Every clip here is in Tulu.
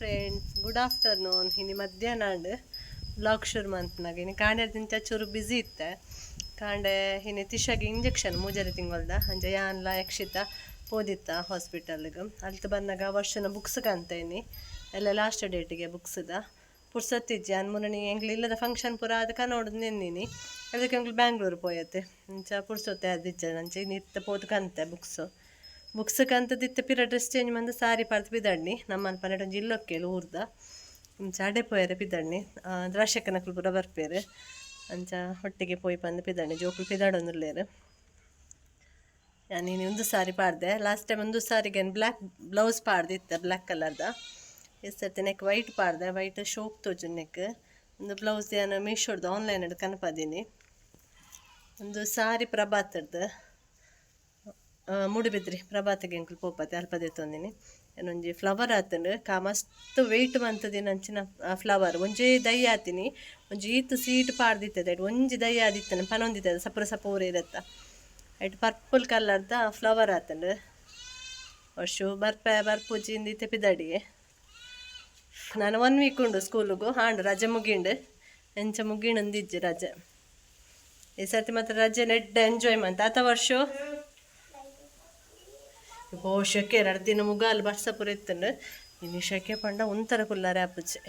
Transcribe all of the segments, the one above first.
Friends, good afternoon. ಇನಿ ಮಧ್ಯಾಹ್ನ ಆಂಡ್. ವ್ಲಾಗ್ ಶುರು ಮಂತ್ನಾಗ ಇನಿ ಕಾಂಡೆ ದಿಂಚ ಚೂರು ಬ್ಯುಸಿ ಇತ್ತೆ. ಕಾಂಡೆ ಇನಿ ತಿಶಾಗೆ ಇಂಜೆಕ್ಷನ್ ಮೂಜರೆ ತಿಂಗೊಲ್ದ. ಅಂಚ ಯಾನ್ಲ ಯಕ್ಷಿತ ಪೋದಿತ್ತ ಹಾಸ್ಪಿಟಲ್ಗೆ. ಅಲ್ತ್ ಬಂದಾಗ ವರ್ಷನ ಬುಕ್ಸ್ ಕಂತ ಇನಿ ಎಲ್ಲ ಲಾಸ್ಟ್ ಡೇಟಿಗೆ ಬುಕ್ಸ್ದ ಪುರ್ಸತ್ತಿಜ್ಜಿ. ಅನ್ ಮುನ್ನಣಿ ಎಂಕ್ಲು ಇಲ್ಲದ ಫಂಕ್ಷನ್ ಪೂರ ಅದು ಕನೋಡು ನೆನ್ನಿನಿ. ಅದಕ್ಕೆ ಎಂಕ್ಲು ಬ್ಯಾಂಗ್ಳೂರು ಪೋಯತ್ತೆ. ಅಂಚ ಪುರ್ಸೊತ್ತೆ ಅದಿಜ್ಜ. ಅಂಚ ಇನಿ ಇತ್ತ ಪೋದು ಕಂತೆ ಬುಕ್ಸ್. ಬುಕ್ಸ್ ಕಂತದಿತ್ತ ಪಿರ ಡ್ರೆಸ್ ಚೇಂಜ್ ಮಂದು ಸಾರಿ ಪಾಡ್ದು ಪಿದಡ್ನಿ. ನಮ್ಮ ಪನ್ನೆರಡು ಒಂಜಿ ಇಲ್ಲೊಕ್ಕೇಲು ಊರ್ದ. ಅಂಚ ಅಡೆ ಪೋಯರೆ ಪಿದಡ್ನಿ. ದ್ರಾಕ್ಷಕ್ಕನಕುಲು ಪೂರ ಬರ್ಪೇರು. ಅಂಚ ಒಟ್ಟಿಗೆ ಪೋಯಿ ಪಂದು ಪಿದಡ್ನಿ. ಜೋಕುಲು ಪಿದಾಡೊಂದುಲ್ಲೇರು. ನೀನು ಒಂದು ಸಾರಿ ಪಾಡ್ದೆ. ಲಾಸ್ಟ್ ಟೈಮ್ ಒಂದು ಸಾರಿಗೆ ಬ್ಲ್ಯಾಕ್ ಬ್ಲೌಸ್ ಪಾಡ್ದಿತ್ತೆ, ಬ್ಲ್ಯಾಕ್ ಕಲರ್ದ. ಈ ಸರ್ತಿ ನೆಕ್ ವೈಟ್ ಪಾಡ್ದೆ. ವೈಟ್ ಶೋಕ್ ತೋಜು ನೆಕ್. ಒಂದು ಬ್ಲೌಸ್ ಯಾನು ಮೀಶೋಡ್ದು ಆನ್ಲೈನ್ ಕನಪದೀನಿ. ಒಂದು ಸಾರಿ ಪ್ರಭಾತದ್ದು, ಮೂಡುಬಿದ್ರಿ ಪ್ರಭಾತಿಗೆ ಎಂಕುಲು ಪೋಪತೆ ಅಲ್ಪ ದೆತ್ತೊಂದಿನಿ. ಒಂಜಿ ಫ್ಲವರ್ ಆತುಂಡು. ಕಾ ಮಸ್ತ್ ವೆಯ್ಟ್ ಮಂತುದಿನ ಅಂಚಿನ ಫ್ಲವರ್. ಒಂಜೇ ದೈ ಆತಿನಿ. ಒಂಜಿ ಈತ್ ಸೀಟ್ ಪಾಡ್ದಿತ್ತದೆ. ಒಂಜಿ ದೈ ಆದಿತ್ತನ ಪನೊಂದಿತ್ತದೆ ಸಪುರ ಸಪೂರ ಇರತ್ತ. ಐಟ್ ಪರ್ಪಲ್ ಕಲರ್ದ ಫ್ಲವರ್ ಆತುಂಡು. ವರ್ಷು ಬರ್ಪೆ ಬರ್ಪುಜಿ ಇಂದಿತ್ತೆ ಪಿದಡಿಗೆ. ನಾನು ಒನ್ ವೀಕ್ ಉಂಡು ಸ್ಕೂಲುಗು. ಹಾಂಡ್ ರಜೆ ಮುಗಿಂಡು. ಎಂಚ ಮುಗಿಣಂದಿಜ್ಜಿ ರಜೆ. ಈ ಸರ್ತಿ ಮಾತ್ರ ರಜೆ ನೆಡ್ಡ ಎಂಜಾಯ್ ಮಂತ ಆತ ವರ್ಷ. ಓ ಶೆಕೆ, ಎರಡು ದಿನ ಮುಗಾಲ್ ಬರ್ಸ ಪೂರ ಇತ್ತುಂಡು. ಇನಿ ಶೆಕೆ ಪಂಡ ಒಂಥರ ಕುಲ್ಲಾರೆ ಆಪುಜಿ.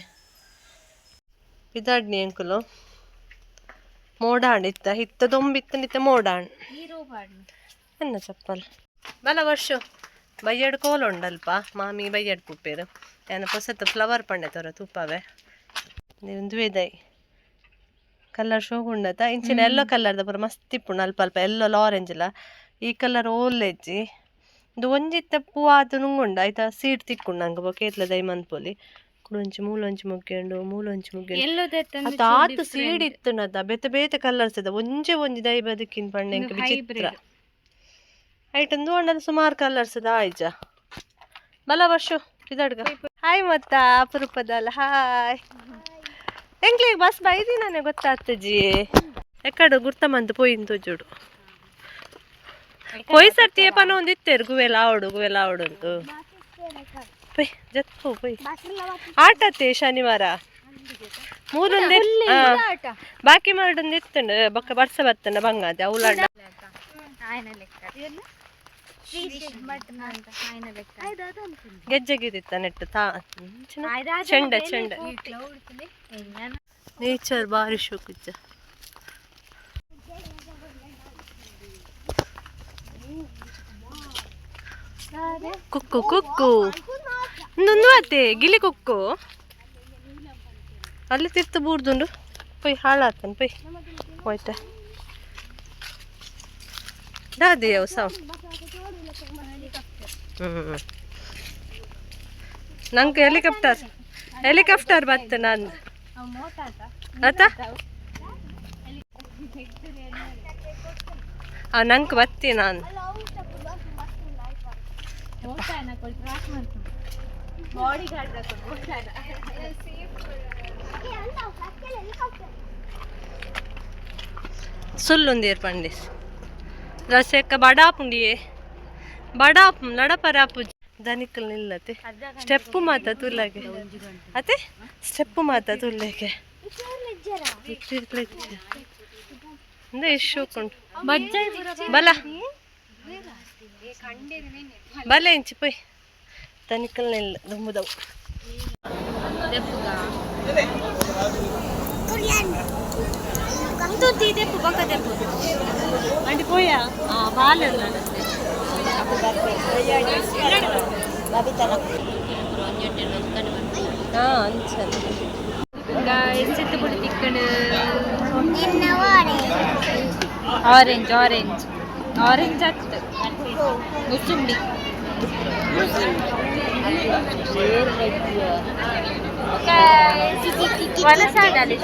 ಪಿದಾಡ್ನಿ ಎಂಕುಲು. ಮೋಡಾಂಡ್ ಇತ್ತ ಇತ್ತ ದೊಂಬಿತ್ತು ಇತ್ತ ಮೋಡಾಂಡ್. ಎನ್ನ ಚಪ್ಪಲ್ ಬಲ ವರ್ಷ. ಬಯ್ಯಡ್ ಕೋಲ ಉಂಡಲ್ಪ. ಮಾಮಿ ಬಯ್ಯಡ್ ಪುಪ್ಪೇರು. ಯಾನ ಪೊಸತ್ ಫ್ಲವರ್ ಪಂಡೆ ತೋರ ತೂಪಾವೆ. ಉಂದುವೇ ದೈ ಕಲರ್ ಶೋಕ್ ಉಂಡತ. ಇಂಚಿನ ಎಲ್ಲೋ ಕಲರ್ದ ಪೂರ ಮಸ್ತ್ ಇಪ್ಪುಂಡು ಅಲ್ಪ ಅಲ್ಪ. ಎಲ್ಲೋ ಆರೆಂಜ್ ಲ. ಈ ಕಲರ್ ಓಲ್ಲೆಜ್ಜಿ. ಇಂದು ಒಂಜಿತ್ತ ಪೂ ಆತು ನುಂಗುಂಡು. ಆಯ್ತಾ, ಸೀಡ್ ತಿಕ್ಕುಂಡು ನಂಗೆ. ಬೊಕ ಏತ್ಲ ದೈ ಮನ್ಪೊಲಿ. ಕುಡೊಂಚಿ ಮೂಲೊಂಚಿ ಮುಗ್ಯಂಡು, ಮೂಲೊಂಚಿ ಮುಗ್ಯಂಡು. ಅತ್ತ ಆತು ಸೀಡ್ ಇತ್ತುನದ. ಬೇತೆ ಬೇತೆ ಕಲರ್ಸ್ ಇದ. ಒಂಜೆ ಒಂಜಿ ದೈ ಬದುಕಿನ್ ಪಂಡ ಎಂಕ್ ವಿಚಿತ್ರ. ಐಟ್ ಒಂದು ಸುಮಾರು ಕಲರ್ಸ್ ಇದ. ಆಯ್ಜ ಬಲ ವರ್ಷ ಇದಡ್ಗ. ಹಾಯ್ ಮತ್ತ ಅಪರೂಪದಲ್ಲ. ಹಾಯ್. ಎಂಕ್ಲಿಗ್ ಬಸ್ ಬೈದಿನಾನೆ ಗೊತ್ತಾಗ್ತಜಿ. ಎಕ್ಕಡು ಗುರ್ತ ಮಂತ್ ಪೋಯಿನ್ ತೋಜುಡು. ಪೋಯ್ ಸರ್ತಿ ಪನ ಒಂದು ಇತ್ತೇರು ಗುವೆಲ್ ಆವಡು, ಗುವೆಲ್ ಆವಡು ಉಂಟು. ಪೊಯ್ ಜತ್ಪೋ ಪೊಯ್. ಆಟತ್ತೆ ಶನಿವಾರ ಮೂಲೊಂದು ಬಾಕಿ ಮಾಡೊಂದು ಇತ್ತುಂಡು. ಬೊಕ್ಕ ಬರ್ಸ ಬತ್ತಂಡ ಬಂಗಾದೆ ಅವಲಾಂಡ. ಗೆಜ್ಜೆಗಿರಿತ್ತ ನೆಟ್ಟು ತಾ ಚೆಂಡ ಚೆಂಡ. ನೇಚರ್ ಬಾರಿ ಶೋಕುಜ್ಜ. ಕುಕ್ಕು ಕುಕ್ಕು ಇಂದೊಂದು ಅತ್ತೆ ಗಿಲಿ ಕುಕ್ಕು. ಅಲ್ಲಿ ತಿರ್ತು ಬೂರ್ದುಂಡು. ಪೊಯ್ ಹಾಳಾತನ್ ಪೊಯ್. ಹೋಯ್ತ ದಾದಿ ಅವು ಸಾವ್. ಹ್ಞೂ ನಂಗೆ ಹೆಲಿಕಾಪ್ಟರ್ ಹೆಲಿಕಾಪ್ಟರ್ ಬತ್ತು ನಾನು ಆತ. ನಂಗೆ ಬತ್ತಿ ನಾನು. ಸುಲ್ಲುಂದೇರ್ ಪಂಡಿಸ್ ರಸೆಕ್ಕ ಬಡಾಪುಂಡಿಯೇ ಬಡಾಪ್ ನಡಪರಾಪು. ದನಿಕಲ್ ನಿಲ್ಲತೆ. ಸ್ಟೆಪ್ಪು ಮಾತ ತುಲ್ಲಗೆ ಅತೆ. ಸ್ಟೆಪ್ಪು ಮಾತ ತುಲ್ಲಗೆ ಅಂದ್ರೆ ಎಷ್ಟು ಶೋಕುಂಟು. ಬಲ ಬಲ ಇಂಚಿ ಪೊಯ್. ದನಿಕಲ್ ನಿಲ್ಲ ದುಂಬುದವು. ಅಂಟಿ ಪೋಯಾ ಬಾಲ. ಹಾ ಅಂಚನೆ. ಆರೆಂಜ್ ಆರೆಂಜ್ ಆರೆಂಜ್ ಅತ್ತು ಮುಸುಂಬಿ. ವಲಸಾಡಲಿ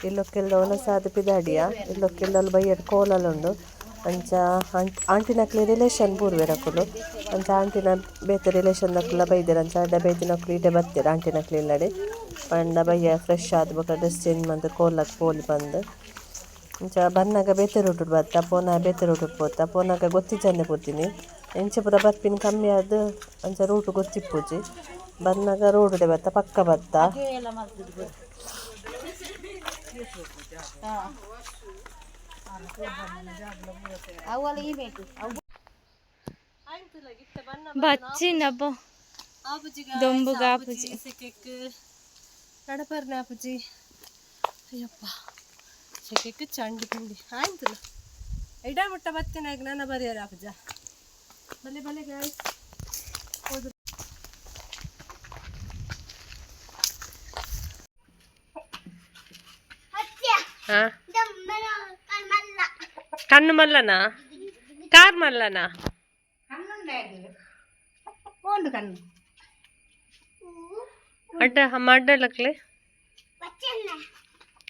ಇಲ್ಲೊಕ್ಕೆಲ್ಲ ಒಲಸಾದ ಪಿದಾಡಿಯ. ಇಲ್ಲೊಕ್ಕೆಲ್ಲ ಬಯ್ಯಡ್ ಕೋಲಲುಂಡು. ಅಂಚ ಆಂಟಿನಕ್ಲೆ ರಿಲೇಷನ್ ಪೂರ್ವೆರಕುಲು ಅಂಚ ಆಂಟಿನ ಬೇತೆ ರಿಲೇಷನ್ ದಕುಲ ಬೈದೆರ್ ಅಂಚ ಅಡೆ ಬೈದಿನಕುಲು ಇಡೆ ಬತ್ತೆರ್ ಆಂಟಿನಕ್ಲೆ ಇಲ್ಲಡೆ ಪಂಡ ಬಯ್ಯ ಫ್ರೆಶ್ ಆದ್ ಬೊಕ ಡ್ರೆಸ್ ಚೇಂಜ್ ಮಂತ್ ಕೋಲಗ್ ಪೋಲಿ ಪಂದ್. ಇಂಚ ಬನ್ನಗ ಬೇತೆ ರೂಟುಡು ಬತ್ತ ಪೋನ ಬೇತೆ ರೂಟುಡು ಪೋತ ಪೋನಾಗ ಗೊತ್ತಿಜ್ಜಂದೆ ಪೋತಿನಿ ಎಂಚ ಪೂರ ಬರ್ಪಿನ ಕಮ್ಮಿ ಆದ್ ಅಂಚ ರೂಟ್ ಗೊತ್ತಿಪ್ಪುಜಿ ಬನ್ನಗ ರೋಡುಡೆ ಬತ್ತ ಪಕ್ಕ ಬತ್ತ. ಬಚ್ಚಿನಪ್ಪ ದೊಂಬುಗಾಪುಜಿ. ನಡಪರ್ನೆ ಆಪುಜಿ ಅಯ್ಯಪ್ಪ ಸೆಕೆಕ್ ಚಂಡಿ ತಿಂಡಿ ಆಯ್ತಲ್ಲ ಇಡ ಮುಟ್ಟ ಬತ್ತಿನಾಗ ನನ್ನ ಬರಿಯರ ಆಪುಜ ಬಲೆ ಬಲೆ ಗಾಯ್ಸ್. ಹೌದು ಹಾ ಕಣ್ಣು ಮಲ್ಲನಾ ಕಾರ್ ಮಲ್ಲನಾ? ಅಡ್ಡ ಅಮ್ಮ ಅಡ್ಡ ಲಕ್ಲೆ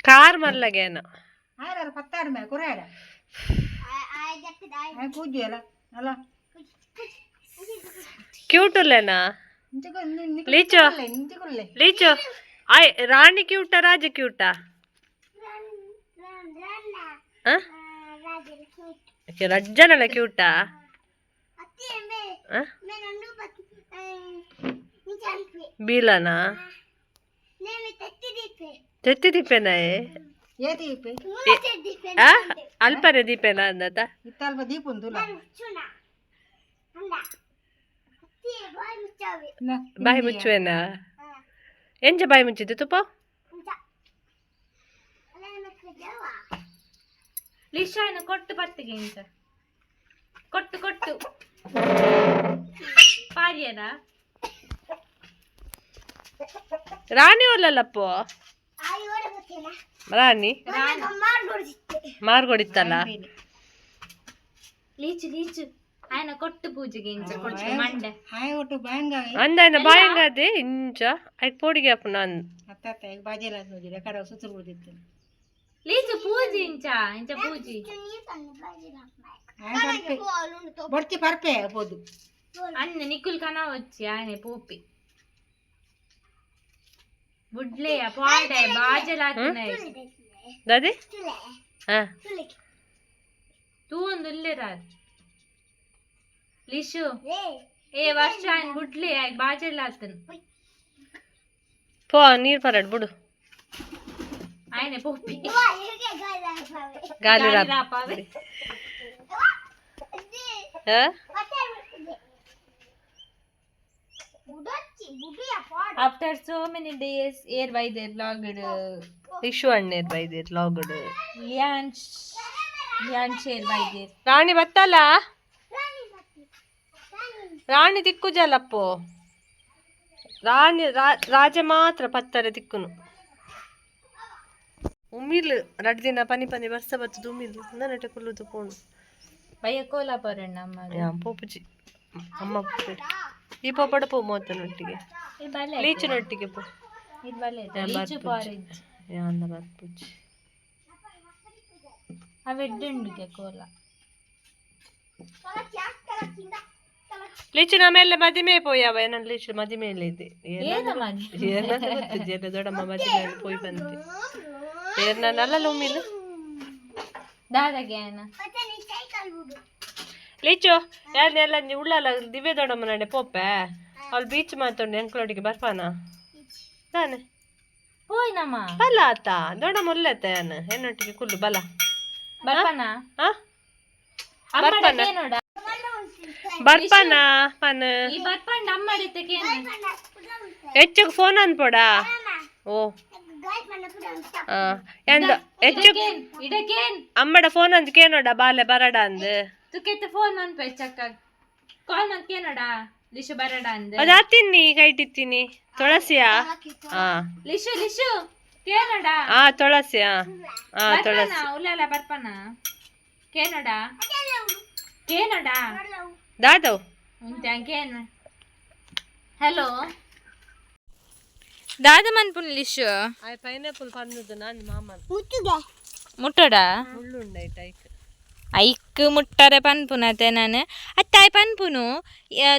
ಕಾರ್ ಮಲ್ಲಗೇನ. ಕ್ಯೂಟ್ ಉಲ್ಲೇನಾ ಲೀಚು? ಲೀಚು ಆಯ್ ರಾಣಿ ಕ್ಯೂಟ ರಾಜ ಕ್ಯೂಟ? ರಜ್ಜನಲ್ಲ ಕ್ಯೂಟ? ಬೀಲನಾ ತೆತ್ತಿ ದೀಪೇನಾಯೆ ಅಲ್ಪನೆ ದೀಪೇನಾ ಅಂದತ? ಬಾಯಿ ಮುಚ್ಚುವೆನಾ? ಎಂಚ ಬಾಯಿ ಮುಚ್ಚಿದ್ದು ತುಪ್ಪ? ಲಿಶಾನ ಕೊಟ್ಟು ಪತ್ತಿಗೆ ಇಂಚ ಕೊಟ್ಟು ಕೊಟ್ಟು ಪಾರ್ಯನ. ರಾಣಿ ಒಲ್ಲಲ್ಲಪ್ಪೋ ರಾಣಿ ಮಾರ್ಗೊಡಿತ್ತಲ್ಲ. ಲೀಚು ಲೀಚು ఆయన ಕೊಟ್ಟು ಪೂಜೆಗೆ ಇಂಚ ಕೊಟ್ಟು ಮಂಡೆ. ಅಂದಾಯನ ಬಾಯಂಗಾದೆ ಇಂಚ ಐಕ್ ಪೋಡಿಗೆ ಅಪ್ಪನ. ಲೀಚು ಪೂಜೆ ಇಂಚ ಇಂಚ ಪೂಜೆ. ಅನ್ನ ನಿಕ್ಕುಲ್ ಕನ వచ్చి ఆయన పోపి బుడ్లే పాడే బాజలాతున్నాయి. ದಾದಿ ಹಾ. ತೂ ಒಂದು ಉಲ್ಲೇರಾರ್ ಲಿಶು ಏ ವರ್ಷ ఆయన ಬುಡ್ಲೆ ಬಾಜಲಾತನ್. ಪೋ ನೀರು ಪರಡ್ ಬಿಡು. ఆయన పోపి. ಗಾಲಿ ರಾಪ್ ರಾಪಾವೆ. ಹಾ. After so many days air ಬೈದೆ ಬ್ಲಾಗ್. ಇಶು ಅಣ್ಣೇರ್ ಬೈದಿರ್ ಲಾಗುಡು. ಲಿಯಾನ್ ಲಿಯಾನ್ ಶೇರ್ ಬೈದೇರ್. ರಾಣಿ ಬತ್ತಲ್ಲ ರಾಣಿ ದಿಕ್ಕುಜಲ್ಲಪ್ಪೋ ರಾಣಿ ರಾಜ ಮಾತ್ರ ಪತ್ತಾರೆ ದಿಕ್ಕುನು ಉಮ್ಮಿಲ್ ರಡ್ ದಿನ ಪನಿ ಪನಿ ಬರ್ಸ ಬತ್ತದು ಉಮ್ಮಿಲ್ ನನ್ನಟೆ ಕುಲ್ಲುದು ಪೋಣು. ಬಯ್ಯ ಕೋಲಾ ಪೋರಣ್ಣ ಅಮ್ಮ. ಯಾ ಪೋಪುಜಿ ಅಮ್ಮ ಪೋಪು. ಈ ಪೋಪಡ ಪೋ ಮೋತನೊಟ್ಟಿಗೆ ಲೀಚುನೊಟ್ಟಿಗೆ ಪೋ. ಇದು ಬಲೆ. ಯಾ ಲೀಚು ಬರ್ಪುಜಿ. ಪಾರಿಜ್. ಯಾನ್ನ ಬರ್ಪುಜಿ. ಅವೆಡ್ಡುಂಡುಗೆ ಕೋಲ. ಲೀಚು ನಮ್ಮೆಲ್ಲ ಮದಿಮೆ ಪೋಯವ ಏನನ್ನ ಲೀಚು ಮದಿಮೆಯಲ್ಲಿ ಇದೆ. ಏನ ಮದಿ? ಏನಾದ್ರು ಗೊತ್ತಿದ್ದೆ ಎಲ್ಲ ದೊಡ್ಡಮ್ಮ ಮದಿಮೆಯಲ್ಲಿ ಪೋಯ್ ಬಂತೆ ಏರ್ ನಾನು ಅಲ್ಲಲ್ಲ ಉಮ್ಮಿಲ್. ದಾದಾಗೆ ಏನ? ಲೀಚು ಯಾರು ಎಲ್ಲ ಉಳ್ಳಲ್ಲ ದಿವ್ಯ ದೊಡ್ಡಮ್ಮ ನಡೆ ಪೋಪೆ ಅವಳು ಬೀಚ್ ಮಾತೊಂಡು ಎಂಕ್ಲೊಟ್ಟಿಗೆ ಬರ್ಪಾನ ತಾನೆ. ಪೋಯ್ ನಮ್ಮ. ಬಲ ಆತ ದೊಡ್ಡಮ್ಮ ಉಲ್ಲತ್ತ ಯಾನು ಎನ್ನೊಟ್ಟಿಗೆ ಕುಲ್ಲು ಬಲ. ಬರ್ಪನ? ಹಾ. ಅಮ್ಮಡ ನೋಡ. ಬರ್ಪಾನ ಪನ್. ಈ ಬರ್ಪಂಡ ಅಮ್ಮಡಿತಕ್ಕೆ. ಹೆಚ್ಚಿಗೆ ಫೋನ್ ಅನ್ಪೋಡ ಓ ಆ ಎಂದ ಹೆಚ್ಚು ಇಡಕೇನ್? ಅಮ್ಮಡ ಫೋನ್ ಅಂದ್ ಕೇನೋಡ ಬಾಲೆ ಬರಡ ಅಂದ್. ತುಕೆತ್ತ ಫೋನ್ ಅನ್ಪೆ ಚಕ್ಕ ಕಾಲ್ ಮಂತ್ ನೋಡ ಲಿಶು ಬರಡ ಅಂದ್. ಅದು ತಿನ್ನಿ ಕೈಟಿತ್ತೀನಿ ತುಳಸಿಯಾ ಹಾ. ಲಿಶು ಲಿಶು ಕೇನೋಡ. ಆ ತುಳಸಿ ಹಾ ಹಾ ತುಳಸಿ. ಬರ್ಪನ ಉಲ್ಲಾಲ ಬರ್ಪನ ಕೇನೋಡ ಕೇನೋಡ. ದಾದವ್. ಉಂಟೇನ್ ಹಲೋ ದಾದ ಮನ್ಪುನ್ ಲಿಶು. ಆ ಪೈನಾಪಲ್ ಪನ್ನುದು ನಾನು ಮಾಮನ್. ಮುಟ್ಟೋಡ. ಮುಳ್ಳುಂಡೈಟ್ ಐಕ್. ಐಕ್ ಮುಟ್ಟರೆ ಪನ್ಪುನತೆ ನಾನು ಅತ್ತಾಯ್ ಪನ್ಪುನು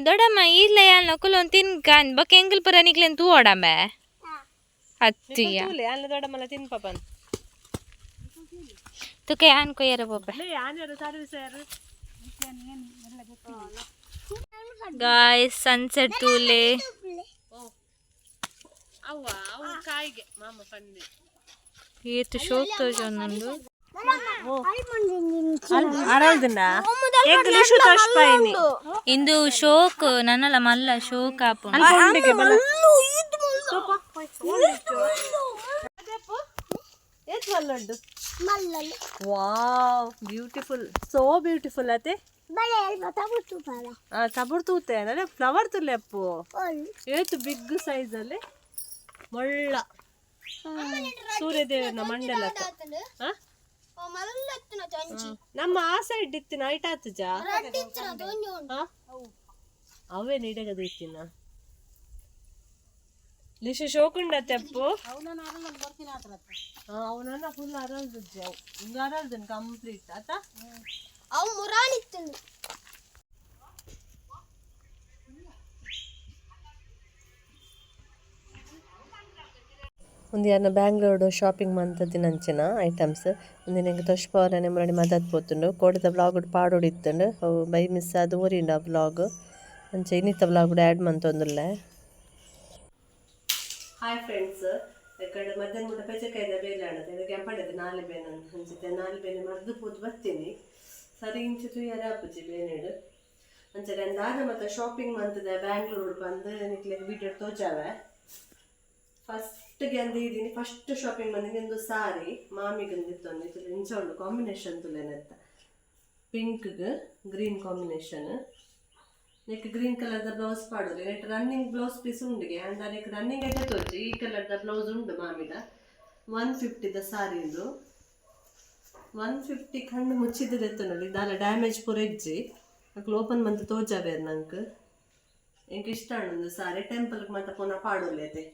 ದೊಡ್ಡಮ್ಮ ಇಲ್ಲ ಯಾಲ್ನ ಕುಲೊಂದು ತಿನ್ಕ ಬೊಕ್ಕ ಎಂಕಲ್ ಪೂರ ನಿಕ್ಲೆನ್ ತೂವೊಡಂಬೆ ಅತ್ತಿಯ ತೂಲೆ ಅಲ್ಲ ದೊಡ್ಡಮ್ಮಲ ತಿನ್ಪ ಪನ್. ತುಕೆ ಯಾನ್ ಕೊಯ್ಯರ ಪೋಪೆ. ಲೇ ಆನೆರ ಸರ್ವಿಸ್ ಯಾರು? ಗಾಯ್ಸ್, ಸನ್ಸೆಟ್ ತೂಲೆ. ಅವ್ವ ಅವು ಕಾಯಿಗೆ ಮಾಮ ಪಂಡಿ. ಏತು ಶೋಕ್ ತೋಜೊಂದುಂಡು. ಅರಲ್ದುಂಡ ಎಂಕ್ ಲಿಶು ತೋಷ್ಪಾಯಿನಿ. ಇಂದು ಶೋಕ್ ನನ್ನಲ ಮಲ್ಲ ಶೋಕ್ ಆಪುಂಡು. ಉಂಡಿಗೆ ಬಲ ಏತ್ ಮಲ್ಲುಂಡು. ವಾವ್, ಬ್ಯೂಟಿಫುಲ್, ಸೋ ಬ್ಯೂಟಿಫುಲ್ ಅತೆ. ಆ ತಬುರ್ ತೂತೆ ಅಂದ್ರೆ ಫ್ಲವರ್ ತುಲೆ ಅಪ್ಪು ಏತು ಬಿಗ್ ಸೈಜ್ ಅಲ್ಲಿ ಮೊಳ್ಳ ಸೂರ್ಯದೇವನ ಮಂಡಲ. ಆ? ನಮ್ಮ ಆ ಸೈಡ್ ಇತ್ತಿನ ಐಟ್ ಆತುಜ ಅವೇ ನೀಡಗದು ಇತ್ತಿನ ಲಿಶು ಶೋಕುಂಡತ್ತೆ ಅಪ್ಪು. ಅವನನ್ನ ಫುಲ್ ಅರಲ್ದುಜ್ಜಿ ಅವು ಇಂದು ಅರಲ್ದನ್ ಕಂಪ್ಲೀಟ್ ಆತ. ಅವು ಮುರಾಣಿತ್ತು. ಒಂದು ಯಾರನ್ನ ಬ್ಯಾಂಗ್ಳೂರ್ಡು ಶಾಪಿಂಗ್ ಮಂತದಿನಂಚಿನ ಐಟಮ್ಸ್ ಒಂದು ಎಂಕ್ ತೊಷ್ಪವರನೆ ಮುರಡಿ ಮದತ್ ಪೋತುಂಡು. ಕೋಡೆದ ವ್ಲಾಗ್ ಪಾಡೋಡು ಇತ್ತುಂಡು, ಅವು ಬೈ ಮಿಸ್ ಆದ್ ಒರಿಂಡು ಆ ವ್ಲಾಗ್. ಅಂಚ ಇನ್ನಿತ್ತ ವ್ಲಾಗ್ ಆ್ಯಡ್ ಮಂತೊಂದುಲ್ಲೆ. ಹಾಯ್ ಫ್ರೆಂಡ್ಸ್, ಕಡೆ ಮಧ್ಯಾಹ್ನ ಮುಟ್ಟ ಪೆಚಕಾಯ್ದ ಬೇಲೆ ಆಣತೆ ಅದಕ್ಕೆ ಕೆಂಪಣ್ಣದೆ ನಾಲೆ ಬೇನೆ ಅಂಚತೆ ನಾಲೆ ಬೇನೆ ಮರ್ದು ಪೋತು ಬರ್ತೀನಿ. ಸರಿ ಇಂಚು ತುಯ್ಯಾರ ಆಪುಜಿ ಬೇನೆಡು. ಅಂಚನೆ ದಾದ ಮತ್ತೆ ಶಾಪಿಂಗ್ ಮಂತದೆ ಬ್ಯಾಂಗ್ಳೂರ್ ಬಂದು ನಿಕ್ಲೆ ವೀಡಿಯೋ ತೋಜಾವೆ. ಫಸ್ಟ್ಗೆ ಅಂದು ಇದ್ದೀನಿ ಫಸ್ಟ್ ಶಾಪಿಂಗ್ ಬಂದಿದ್ದು ಒಂದು ಸಾರಿ ಮಾಮಿಗೆ ಒಂದಿತ್ತು. ಇದು ಇಂಚ ಉಂಡು ಕಾಂಬಿನೇಷನ್ ತುಲೆನತ್ತ, ಪಿಂಕ್ಗೆ ಗ್ರೀನ್ ಕಾಂಬಿನೇಷನ್. ನೆಕ್ ಗ್ರೀನ್ ಕಲರ್ದ ಬ್ಲೌಸ್ ಪಾಡೋದು. ನೆಟ್ ರನ್ನಿಂಗ್ ಬ್ಲೌಸ್ ಪೀಸ್ ಉಂಡಿಗೆ ಅಂಡ್ ನೆಕ್ ರನ್ನಿಂಗ್ ಐತೆ ತೋಚಿ. ಈ ಕಲರ್ದ ಬ್ಲೌಸ್ ಉಂಡು ಮಾಮಿದ. 150ದ ಸಾರಿ ಇದು. 150 ಕಣ್ಣು ಮುಚ್ಚಿದ್ದೆತ್ತು ನೋಡಿ. ದಾಲ ಡ್ಯಾಮೇಜ್ ಪೂರ ಇಜ್ಜಿ. ಅಕ್ಲು ಓಪನ್ ಮಂತ್ ತೋಜಾಬೇರ್ ನಂಗೆ. ಎಂಕ್ ಇಷ್ಟ ಒಂದು ಸಾರಿ, ಟೆಂಪಲ್ಗೆ ಮತ್ತೆ ಪುನಃ ಪಾಡೋಲೇತೆ.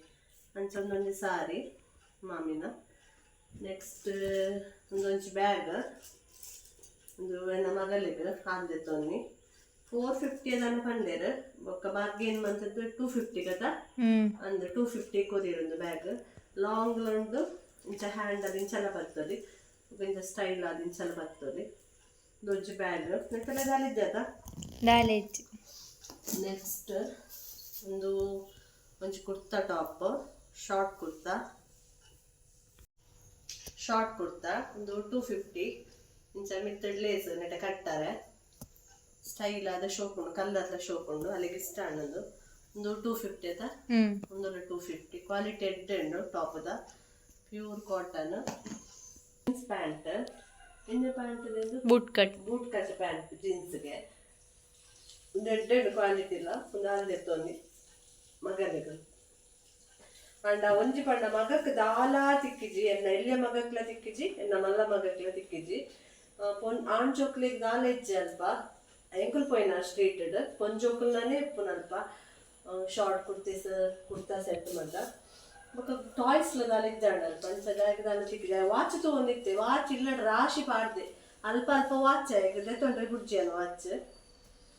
ಅಂಚ ಒಂದೊಂದು ಸಾರಿ ಮಾಮಿನ. ನೆಕ್ಸ್ಟ್ ಒಂದೊಂಜಿ ಬ್ಯಾಗ್, ಒಂದು ಎನ್ನ ಮಗಳಿಗೆ ಆಂದೆತ್ತೊನ್ನಿ. 450 ಅದನ್ನು ಪಂಡೇರು, ಬೊಕ್ಕ ಬಾರ್ಗೇನ್ ಮಂತದ್ದು 250 ಗತ. ಅಂದ್ರೆ 250 ಕೊರಿಯರ್. ಬ್ಯಾಗ್ ಲಾಂಗ್ ಉಂಡು, ಇಂಚ ಹ್ಯಾಂಡಲ್ ಇಂಚಲ ಬರ್ತದೆ, ಇಂಚ ಸ್ಟೈಲ್ ಆದ ಇಂಚಲ ಬರ್ತದೆ. ದೊಡ್ಡ ಬ್ಯಾಗ್ ನೆತ್ತಲ ದಾಲಿದ್ದದ. ದಾಲೇಜ್. ನೆಕ್ಸ್ಟ್ ಒಂದು ಒಂಜಿ kurta top, short kurta, short kurta ಒಂದು 250. ಇಂಚ ಮಿತ್ತಡ್ ಲೇಸ್ ನೆಟ ಕಟ್ತಾರೆ, ಸ್ಟೈಲ್ ಆದ ಶೋಕ್ ಉಂಡು, ಕಲ್ಲರ್ಲ ಶೋಕ್ ಉಂಡು. ಅಲ್ಲಿಗೆ ಇಷ್ಟ ಅನ್ನೋದು ಒಂದು 250 ಆಯ್ತಾ? ಒಂದೊಂದು 250. ಕ್ವಾಲಿಟಿ ಎಡ್ಡೆ ಉಂಡು ಟಾಪದ, ಪ್ಯೂರ್ ಕಾಟನ್. ಜೀನ್ಸ್ ಪ್ಯಾಂಟ್ ಇನ್ನು pant boot cut. Boot cut pant ಜೀನ್ಸ್ಗೆ ಒಂದು ಎಡ್ಡೆ ಕ್ವಾಲಿಟಿ ಇಲ್ಲ. ಒಂದು ಅಲ್ದೆತ್ತೊಂದು ಮಗನಿಗೆ. ಅಂಡ ಒಂಜಿ ಪಂಡ ಮಗಕ್ ದಾಲಾ ತಿಕ್ಕಿಜಿ, ಎನ್ನ ಎಲ್ಯ ಮಗಕ್ಲ ತಿಕ್ಕಿಜಿ, ಎನ್ನ ಮಲ್ಲ ಮಗಕ್ಲ ತಿಕ್ಕಿಜಿ. ಪೊನ್ ಆಣ್ ಜೋಕ್ಲೆಗ್ ದಾಲ ಇಜ್ಜಿ ಅಲ್ಪ. ಎಂಕುಲ್ ಪೋಯಿನ ಸ್ಟ್ರೀಟ್ ಪೊಂಜೋಕುಲ್ನೇ ಇಪ್ಪುನಲ್ಪ ಶಾರ್ಟ್ ಕುರ್ತೀಸ್, ಕುರ್ತಾ ಸೆಟ್ ಮತ. ಬೊಕ್ಕ ಟಾಯ್ಸ್ ದಾಲ ಇದ್ದಾಂಡ ಅಲ್ಪ. ಅಂಚ ದಾಯಕ ದಾಲ ತಿಕ್ಕಿಜಿ. ವಾಚ್ ತಗೊಂಡಿತ್ತೆ, ವಾಚ್ ಇಲ್ಲ ರಾಶಿ ಪಾಡ್ದೆ. ಅಲ್ಪ ಅಲ್ಪ ವಾಚ್ ದೆತ್ತೊಂಡ್ರೆ ಬುಡ್ಜಿಯನ ವಾಚ್.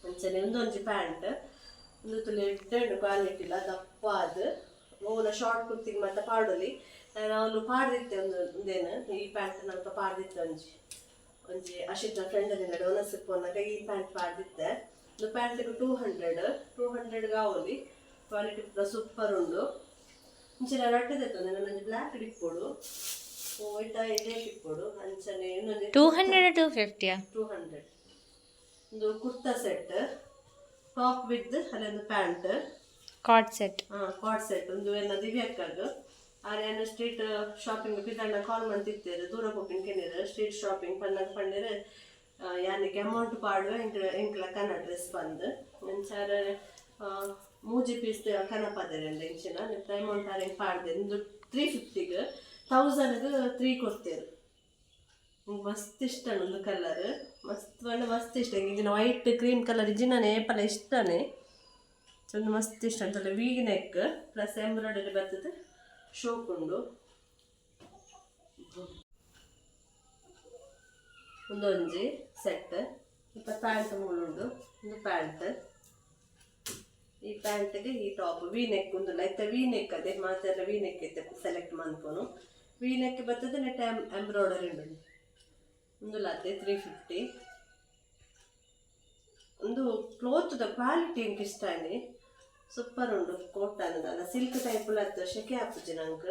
ಅಂಚನೆ ಒಂದೊಂಜಿ ಪ್ಯಾಂಟ್, ಒಂದು ತುಲೆ ಎಡ್ಡೆ ಕ್ವಾಲಿಟಿ ಇಲ್ಲ, ದಪ್ಪ ಅದು. ಓಲ ಶಾರ್ಟ್ ಕುರ್ತಿಗೆ ಮತ್ತೆ ಪಾಡೊಲಿ. ನಾನು ಪಾಡ್ದಿತ್ತೆ ಒಂದು ಒಂದೇನು ಈ ಪ್ಯಾಂಟ್ ನಲ್ಪ ಪಾಡ್ದಿತ್ತೆ. ಒಂಜಿ ಒಂಜಿ ಅಶಿತ್ನ ಫ್ರೆಂಡ್ ಡೋನಸ್ ಪೋನಾಗ ಈ ಪ್ಯಾಂಟ್ ಪಾಡ್ದಿತ್ತೆ. ಒಂದು ಪ್ಯಾಂಟ್ಗೆ 200, 200 ಆವೊಲಿ. ಕ್ವಾಲಿಟಿ ಪೂರ ಸೂಪರ್ ಉಂಡು. ಇಂಚಿನ ರಡ್ಡ್ ದೆತ್ತೊಂದೆ. ಒಂಜಿ ಬ್ಲ್ಯಾಕ್ ಇಪ್ಪೊಡು, ವೈಟ್ ಇದೇ ಇಪ್ಪೊಡು. ಅಂಚನೆ ಇನ್ನೊಂದು 200, 250ಯಾ? 200. ಒಂದು ಕುರ್ತಾ ಸೆಟ್, ಟಾಪ್ ವಿತ್ ಅಲ್ಲೊಂದು ಪ್ಯಾಂಟ್. Card set. ಹಾಂ, ಕಾರ್ಡ್ ಸೆಟ್. ಒಂದು ಎನ್ನ ದಿವ್ಯಕ್ಕಗ್ ಆರ್ಯಾನ ಸ್ಟ್ರೀಟ್ ಶಾಪಿಂಗ್ ಪಿದಣ್ಣ ಕಾಲ್ ಮಂತಿತ್ತೇರು, ದೂರ ಪೋಪಿನ ಕೆನೇರು. ಸ್ಟ್ರೀಟ್ ಶಾಪಿಂಗ್ ಪನ್ನಾಗ ಪಂಡೇರು, ಯಾನಿಗೆ ಅಮೌಂಟ್ ಪಾಡುವೆ, ಎಂಕ್ ಎಂಕ್ಲ ಕನ ಡ್ರೆಸ್ ಬಂದು. ಅಂಚಾರ ಮೂಜಿ ಪೀಸ್ ಕನಪದೇರೆ ಇಂಚಿನ ಅಮೌಂಟ್ ಆರ್ ಎಂಕ್ ಪಾಡ್ದೆ. ಒಂದು 350ಗೆ, 1000ಗೆ 3 ಕೊಡ್ತೇರು. ನಂಗೆ ಮಸ್ತ್ ಇಷ್ಟ ಒಂದು ಕಲರ್, ಮಸ್ತ್ ಪಂಡ ಮಸ್ತ್ ಇಷ್ಟ. ಇಂಚಿನ ವೈಟ್ ಕ್ರೀಮ್ ಕಲರ್ ಇಜಿನನೇ ಏಪಲ ಇಷ್ಟನೇ. ಚಂದ ಮಸ್ತ್ ಇಷ್ಟ ಅಂತಲ್ಲ. ವಿ ನೆಕ್ ಪ್ಲಸ್ ಎಂಬ್ರಾಯ್ಡರಿ ಬರ್ತದೆ, ಶೋಕ್ ಉಂಡು. ಒಂದೊಂಜಿ ಸೆಟ್. ಇಪ್ಪ ಪ್ಯಾಂಟ್ ಮೂಲುಂಡು. ಒಂದು ಪ್ಯಾಂಟ್, ಈ ಪ್ಯಾಂಟ್ಗೆ ಈ ಟಾಪ್. ವಿ ನೆಕ್ ಉಂದುಲ್ಲ ಇತ್ತೆ, ವಿ ನೆಕ್ ಅದೇ ಮಾತೆಲ್ಲ ವಿ ನೆಕ್ ಇತ್ತೆ ಸೆಲೆಕ್ಟ್ ಮನ್ಪುನು. ವಿ ನೆಕ್ ಬರ್ತದೆ, ನೆಟ್ ಎಂಬ್ರಾಯ್ಡರಿ ಉಂಡು. ಉಂದುಲ ಅತ್ತೆ 350. ಒಂದು ಕ್ಲೋತ್ದ ಕ್ವಾಲಿಟಿ ಎಂಕ್ ಇಷ್ಟ ಆಂಡಿ, ಸೂಪರ್ ಉಂಡು. ಕೋಟನ್ ದಾಲ ಸಿಲ್ಕ್ ಟೈಪ್ ಅತ್ತ, ಶೆಕೆ ಆಪುಜಿ ನಂಕ್.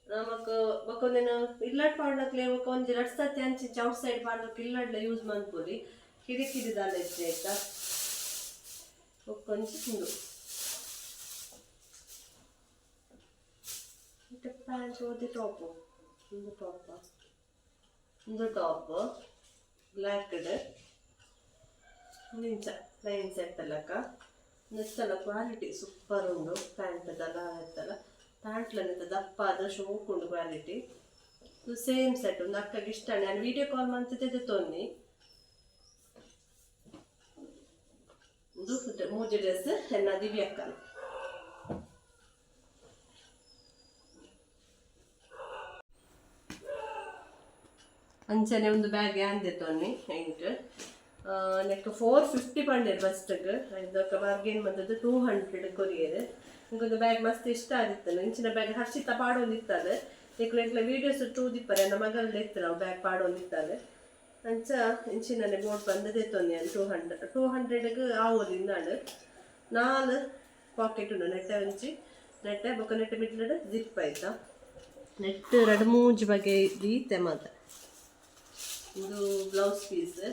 ನಮಕ್ ಬೊಕೊಂದಿನ ಇಲ್ಲಡ್ ಪಾಡ್ನಕ್ಲೆ ಬೊಕ ಒಂಜಿ ರಡ್ಡ್ ಸರ್ತಿ ಅಂಚಿ ಔಟ್ ಸೈಡ್ ಪಾಡ್ನಕ್ ಇಲ್ಲಡ್ಲ ಯೂಸ್ ಮನ್ಪೊಲಿ. ಕಿಡಿ ಕಿಡಿ ದಾಲ ಇಜ್ಜಿ, ಆಯ್ತಾ? ಬೊಕ್ಕೊಂಜಿ ಉಂದು ಪ್ಯಾಂಟ್ ಓದಿ ಟಾಪು. ಒಂದು ಟಾಪ್, ಒಂದು ಟಾಪ್ ಬ್ಲ್ಯಾಕ್. ಇಂಚ ಲೈನ್ ಸೆಟ್ ಲೆಕ್ಕ. ನೆತ್ತಲ ಕ್ವಾಲಿಟಿ ಸೂಪರ್ ಉಂಡು. ಪ್ಯಾಂಟ್ ದಲ ಎತ್ತಲ ಪ್ಯಾಂಟ್ಲ ದಪ್ಪ ಆದ ಶೋಕ್ ಉಂಡು ಕ್ವಾಲಿಟಿ. ಸೇಮ್ ಸೆಟ್ ಒಂದು ಅಕ್ಕಗೆ ಇಷ್ಟ. ನಾನು ವಿಡಿಯೋ ಕಾಲ್ ಮಂತಿದ್ದೆ ತೊನ್ನಿ. ಇದು ಮೂಜಿ ಡ್ರೆಸ್ ಎನ್ನ ದಿವ್ಯಕ್ಕನ. ಅಂಚನೆ ಒಂದು ಬ್ಯಾಗ್ ಯಾಂದೆ ತೊನ್ನಿ ಎಂಕ್. ನೆಕ್ 450 ಪಂಡೇರ್ ಬಸ್ಟ್ಗ್, ಇದಕ್ಕೆ ಬಾರ್ಗೇನ್ ಬಂದದ್ದು 200 ಕೊರಿಯರ್. ಇಂಕೊಂದು ಬ್ಯಾಗ್ ಮಸ್ತ್ ಇಷ್ಟ ಆದಿತ್ತು. ಇಂಚಿನ ಬ್ಯಾಗ್ ಹರ್ಷಿತ ಪಾಡೊಂದಿತ್ತಾರೆ. ನಿಕ್ಲು ಎಂಕ್ಲ ವೀಡಿಯೋಸ್ ತೂದಿಪ್ಪರೆ, ನನ್ನ ಮಗಲ್ ಇತ್ತು ನಾವು ಬ್ಯಾಗ್ ಪಾಡೊಂದಿತ್ತಾರೆ. ಅಂಚ ಇಂಚಿನನೆ ಬೋಟ್ ಬಂದದೆ ತೊಂದೆ. 200, 200ಗ್ ಆವೊಲಿಂದಾಂಡ್. ನಾಲ್ ಪಾಕೆಟ್ ಉಂಡು. ನೆಟ್ಟೆ ಒಂಜಿ ನೆಟ್ಟೆ, ಬೊಕ ನೆಟ್ಟೆ ಮಿಡ್ಲಡ್ ಜಿಪ್ ಆಯ್ತಾ. ನೆಟ್ ರಡ್ಡ್ ಮೂಜಿ ಬಗೆ ದೀತೆ ಮಾತ. ಇದು ಬ್ಲೌಸ್ ಪೀಸ್.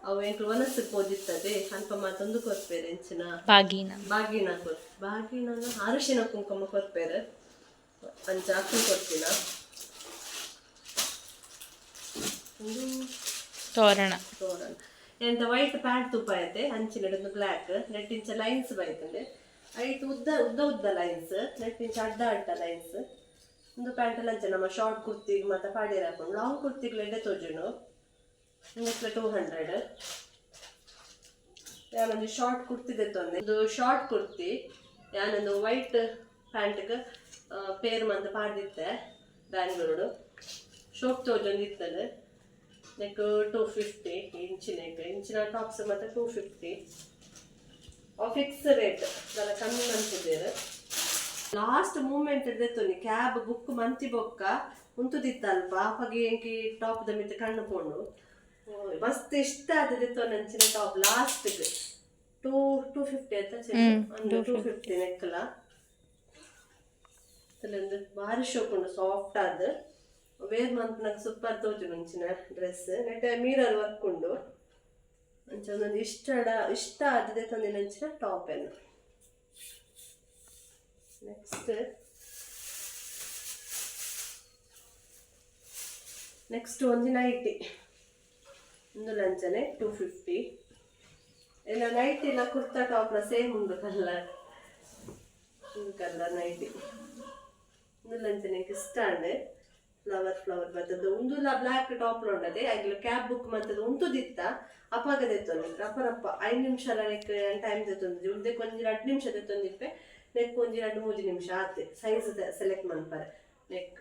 ಅವು ಎಂಕ್ಲು ವನಸ್ಸು ಪೋದಿತ್ತದೆ ಅಲ್ಪ ಮಾತೊಂದು ಕೊರ್ಪೇರು ಎಂಚಿನ ಬಾಗಿನ. ಬಾಗಿನ ಕೊರ್, ಬಾಗಿನ, ಅರಿಶಿನ ಕುಂಕುಮ ಕೊರ್ಪೇರು. ಅಂಚ ಅಕ್ಕಿ ಕೊರ್ಪಿನ. ಒಂದು ತೋರಣ. ತೋರಣ. ಎಂತ ವೈಟ್ ಪ್ಯಾಂಟ್ ತುಪ್ಪ ಐತೆ ಅಂಚಿನ ಒಂದು ಬ್ಲ್ಯಾಕ್ ನೆಟ್ಟಿಂಚ ಲೈನ್ಸ್ ಬೈತಂಡೆ. ಐಟ್ ಉದ್ದ ಉದ್ದ ಉದ್ದ ಲೈನ್ಸ್, ನೆಟ್ಟಿಂಚ ಅಡ್ಡ ಅಡ್ಡ ಲೈನ್ಸ್. ಒಂದು ಪ್ಯಾಂಟ್ ಅಂಚ ನಮ್ಮ ಶಾರ್ಟ್ ಕುರ್ತಿಗೆ ಮತ್ತೆ ಪಾಡಿಯರ್ ಹಾಕೊಂಡು ಲಾಂಗ್ ಕುರ್ತಿಗಳೆಡೆ ತೋಜುಂಡು. 200. ಯಾನೊಂದು ಶಾರ್ಟ್ ಕುರ್ತಿ ದೆತ್ತೊಂದೆ. ಒಂದು ಶಾರ್ಟ್ ಕುರ್ತಿ ಯಾನೊಂದು ವೈಟ್ ಪ್ಯಾಂಟ್ಗೆ ಪೇರ್ ಮಂತ್ ಪಾಡ್ದಿತ್ತೆ ಬ್ಯಾಂಗ್ಳೂರು. ಶೋಕ್ ತೋಜೊಂದು ಇತ್ತದು. ನೆಕ್ 250 ಇಂಚಿನೆಕ್. ಇಂಚಿನ ಟಾಪ್ಸ್ ಮತ್ತೆ 250 ಫಿಕ್ಸ್ ರೇಟ್, ದಾಲ ಕಮ್ಮಿ ಮನ್ಪುದೇರ್. ಲಾಸ್ಟ್ ಮೂಮೆಂಟ್ ದೆತ್ತೊಂದಿ. ಕ್ಯಾಬ್ ಬುಕ್ ಮಂತಿ ಬೊಕ್ಕ ಉಂತುದಿತ್ತಲ್ಪ, ಅಪಗ ಎಂಕಿ ಟಾಪ್ ದ ಮಿತ್ತ್ ಕಣ್ಣು ಪೋಂಡು. ಮಸ್ತ್ ಇಷ್ಟ ಆದ ದೆತ್ತೊಂದು ಟಾಪ್. ಲಾಸ್ಟ್ 2 250 ಆಯ್ತಾ? 250 ನೆಕ್ಕಲ. ಭಾರಿ ಶೋಕ್ ಉಂಡು, ಸಾಫ್ಟ್ ಆದ್ ವೇರ್ ಮನ್ಪುನಗ ಸೂಪರ್ ತೋಜುಂಡು. ಅಂಚಿನ ಡ್ರೆಸ್ ನೆಟ್ ಮಿರರ್ ವರ್ಕ್ ಉಂಡು. ಅಂಚ ಒಂದೊಂದು ಇಷ್ಟ ಇಷ್ಟ ಆದದೆ ತಂದಿನ ಅಂಚಿನ ಟಾಪ್ ಏನು. ನೆಕ್ಸ್ಟ್ ನೆಕ್ಸ್ಟ್ ಒಂಜಿ ನೈಟಿ. ಒಂದು ಲಂಚನೆ 250. ಇಲ್ಲ ನೈಟಿ ಇಲ್ಲ, ಕುರ್ತಾ ಟಾಪ್ನ ಸೇಮ್ ಉಂಡು ಕಲರ್. Colour nighty. ಒಂದು ಲಂಚನೆ ಇಷ್ಟ ಅಂಡೆ. ಫ್ಲವರ್ ಫ್ಲವರ್ ಬರ್ತದೆ. ಉಂದುಲ ಬ್ಲ್ಯಾಕ್ ಟಾಪ್ ಉಂಡದೆ. ಐಗ್ಲ ಕ್ಯಾಬ್ ಬುಕ್ ಮಂತದ ಉಂತುದಿತ್ತ, ಅಪಗ ದೆತ್ತೊಂದು ರಪ್ಪ ರಪ್ಪ 5 ನಿಮಿಷ ನೆಕ್ ಟೈಮ್ ದೆತ್ತೊಂದು. ಉಂದೆಕ್ ಒಂಜಿ 2 ನಿಮಿಷ ದೆತ್ತೊಂದಿಪ್ಪೆ, ನೆಕ್ ಒಂಜಿ 2-3 ನಿಮಿಷ ಆತೆ. ಸೈಜ್ ಸೆಲೆಕ್ಟ್ ಮನ್ಪರೆ ನೆಕ್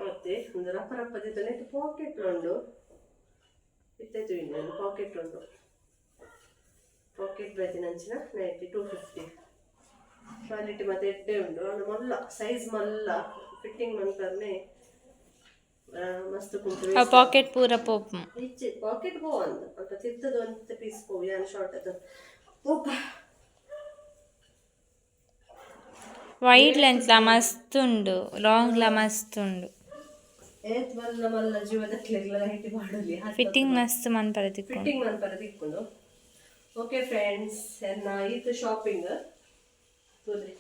ಮತ್ತೆ. ಒಂದು ರಪ್ಪ ರಪ್ಪ ದೆತ್ತೊಂದು. ನೆಕ್ ಪಾಕೆಟ್ ಉಂಡು. ಇತ್ತೆ ತೂಯಿನ ಪಾಕೆಟ್ ಉಂಡು. ಪಾಕೆಟ್ ಬೈದಿನ ಅಂಚಿನ ನೈಟಿ 250. ಕ್ವಾಲಿಟಿ ಮತ್ತೆ ಎಡ್ಡೆ ಉಂಡು. ಅಂಡ ಮಲ್ಲ ಸೈಜ್, ಮಲ್ಲ ಫಿಟ್ಟಿಂಗ್ ಮನ್ಪರ್ನೆ ಮಸ್ತ್ ಕುಂಟು. ಆ ಪಾಕೆಟ್ ಪೂರ ಪೋಪು. ಇಜ್ಜಿ, ಪಾಕೆಟ್ ಪೋವಂದು ಅಲ್ಪ ತಿರ್ತದ ಒಂತೆ ಪೀಸ್ ಪೋವು. ಯಾನ್ ಶಾರ್ಟ್ ಅದು ಪೋಪ. ವೈಡ್ ಲೆಂತ್ಲ ಮಸ್ತ್ ಉಂಡು, ಲಾಂಗ್ಲ ಮಸ್ತ್ ಉಂಡು. ಏತ್ ಮಲ್ಲ ಮಲ್ಲ ಜೀವದಕ್ಲೆಗ್ಲ ನೈಟಿ ಪಾಡೊಲಿ. ಫಿಟ್ಟಿಂಗ್ ಮಸ್ತ್ ಮನ್ಪರೆ ತಿಕ್ಕೊಂಡು. ಫಿಟ್ಟಿಂಗ್ ಮನ್ಪರೆ ತಿಕ್ಕುಂಡು. ಓಕೆ ಫ್ರೆಂಡ್ಸ್, ಎನ್ನ ಈತ್ ಶಾಪಿಂಗ್ ತೂಲೆ,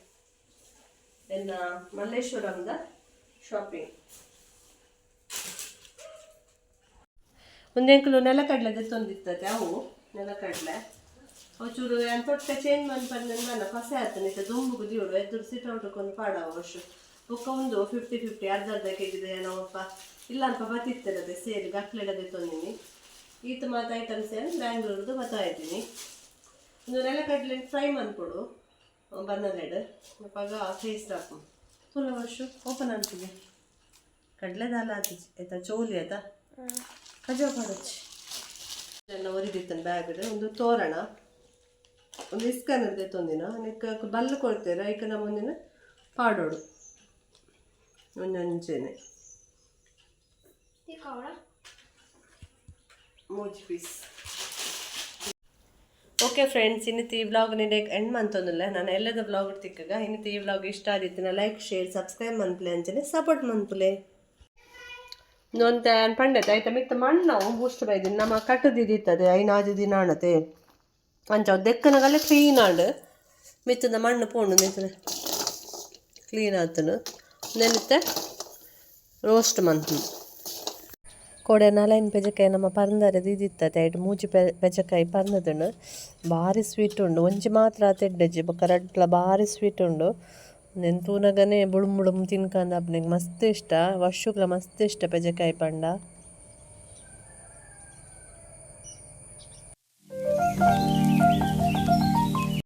ಎನ್ನ ಮಲ್ಲೇಶ್ವರಂದ ಶಾಪಿಂಗ್. ಒಂದೆಂಕುಲು ನೆಲಕಡಲೆ ದೆತ್ತೊಂದಿತ್ತತೆ. ಅವು ನೆಲಕಡಲೆ ಅವು ಚೂರು ಯಾನ್ ತೊಟ್ಟೆ ಚೇಂಜ್ ಮನ್ಪಂದೆ ಮನ ಕಸೆ ಆತನ. ಇತ್ತೆ ದುಂಬುಗು ದೀವೊಡು, ಎದುರು ಸಿಟ್ ಔಟ್ ಪಾಡವ ವರ್ಷ. ಬೊಕ್ಕ ಒಂದು 50-50, ಅರ್ಧ ಅರ್ಧ ಕೆಜಿದ ಏನೋಪ್ಪ ಇಲ್ಲ ಅಲ್ಪ ಬತ್ತಿತ್ತದೆ ಸೇರಿ ಗಕ್ಲೆಡ ದೆತ್ತೊಂದಿನಿ. ಈತ ಮಾತ ಐಟಮ್ಸ್ ಏನು ಬ್ಯಾಂಗ್ಳೂರ್ದು ಬತ್ತಾ ಇದ್ದೀನಿ. ಒಂದು ನೆಲಕಡಲೆ ಫ್ರೈ ಮನ್ಪೊಡು ಬನ್ನಲೆಡ್, ಅಪಗ ಟೇಸ್ಟ್ ಆಪುಂಡು. ತುಲ ವರ್ಷ ಓಪನ್ ಅಂತಿದೆ. ಕಡಲೆ ದಾಲ ಆತಿಜಿ ಆಯ್ತಾ? ಚೋಲಿ ಆಯ್ತಾ? ಕಜವು ಪಾಡೊಚ್ಚಿ. ಎಲ್ಲ ಒರಿದಿತ್ತನ ಬ್ಯಾಗ್. ಒಂದು ತೋರಣ, ಒಂದು ಇಸ್ಕನ್ ದೆತ್ತೊಂದಿನ. ನೆಕ್ ಬಲ್ಲು ಕೊಡ್ತೇವೆ, ಐಕ್ ನಮ್ಮ ಒಂದಿನ ಪಾಡೋಡು ಒಂಜೊಂಜೆನೆ. ಮೂಜಿ ಪೀಸ್. ಓಕೆ ಫ್ರೆಂಡ್ಸ್, ಇನ್ನಿತಿ ಈ ವ್ಲಾಗ್ ನಿಂಡೆ ಎಂಡ್ ಮಂತೊಂದಿಲ್ಲ. ನಾನು ಎಲ್ಲದ ವ್ಲಾಗ್ ತಿಕ್ಕಗ. ಇನ್ನಿತಿ ಈ ವ್ಲಾಗ್ ಇಷ್ಟ ಆದಿತ್ತಿನ ಲೈಕ್, ಶೇರ್, ಸಬ್ಸ್ಕ್ರೈಬ್ ಮನ್ಪುಲೆ, ಅಂಚನೆ ಸಪೋರ್ಟ್ ಮನ್ಪುಲೆ. ಒಂತೆ ಪಂಡೆತ ಆಯ್ತಾ ಮಿತ್ತ ಮಣ್ಣು ಬೂಸ್ಟ್ ಬೈದಿನ ನಮ್ಮ ಕಟ್ಟುದಿತ್ತಿದೆ 5-6 ದಿನ ಆಣತೆ. ಅಂಚ ದೆಕ್ಕನಗಲ್ಲ ಕ್ಲೀನ್ ಆಂಡ್. ಮಿತ್ತದ ಮಣ್ಣು ಪೋಂಡು ಮಿತ್ತದ ಕ್ಲೀನ್ ಆತನು. ನೆನಿತ್ತೆ ರೋಸ್ಟ್ ಮಂತು. ಕೋಡೆ ನಾಲೈನ್ ಪೆಜಕಾಯಿ ನಮ್ಮ ಪರಂದರೆ ದೀದಿತ್ತದೆ. ಐಟ್ ಮೂಜಿ ಪೆಜಕಾಯಿ ಪರ್ನದನು ಬಾರಿ ಸ್ವೀಟ್ ಉಂಡು. ಒಂಜಿ ಮಾತ್ರ ತೆಡ್ಡಜ್ಜಿ, ಬೊಕ್ಕ ರಡ್ಲ ಬಾರಿ ಸ್ವೀಟ್ ಉಂಡು. ನೆನ್ ತೂನಗನೆ ಬುಳುಂ ಬುಳುಂ ತಿನ್ಕಂದ ಅಪ್ನಿಗೆ ಮಸ್ತ್ ಇಷ್ಟ. ವರ್ಷುಗ್ಲ ಮಸ್ತ್ ಇಷ್ಟ ಪೆಜಕಾಯಿ ಪಂಡ.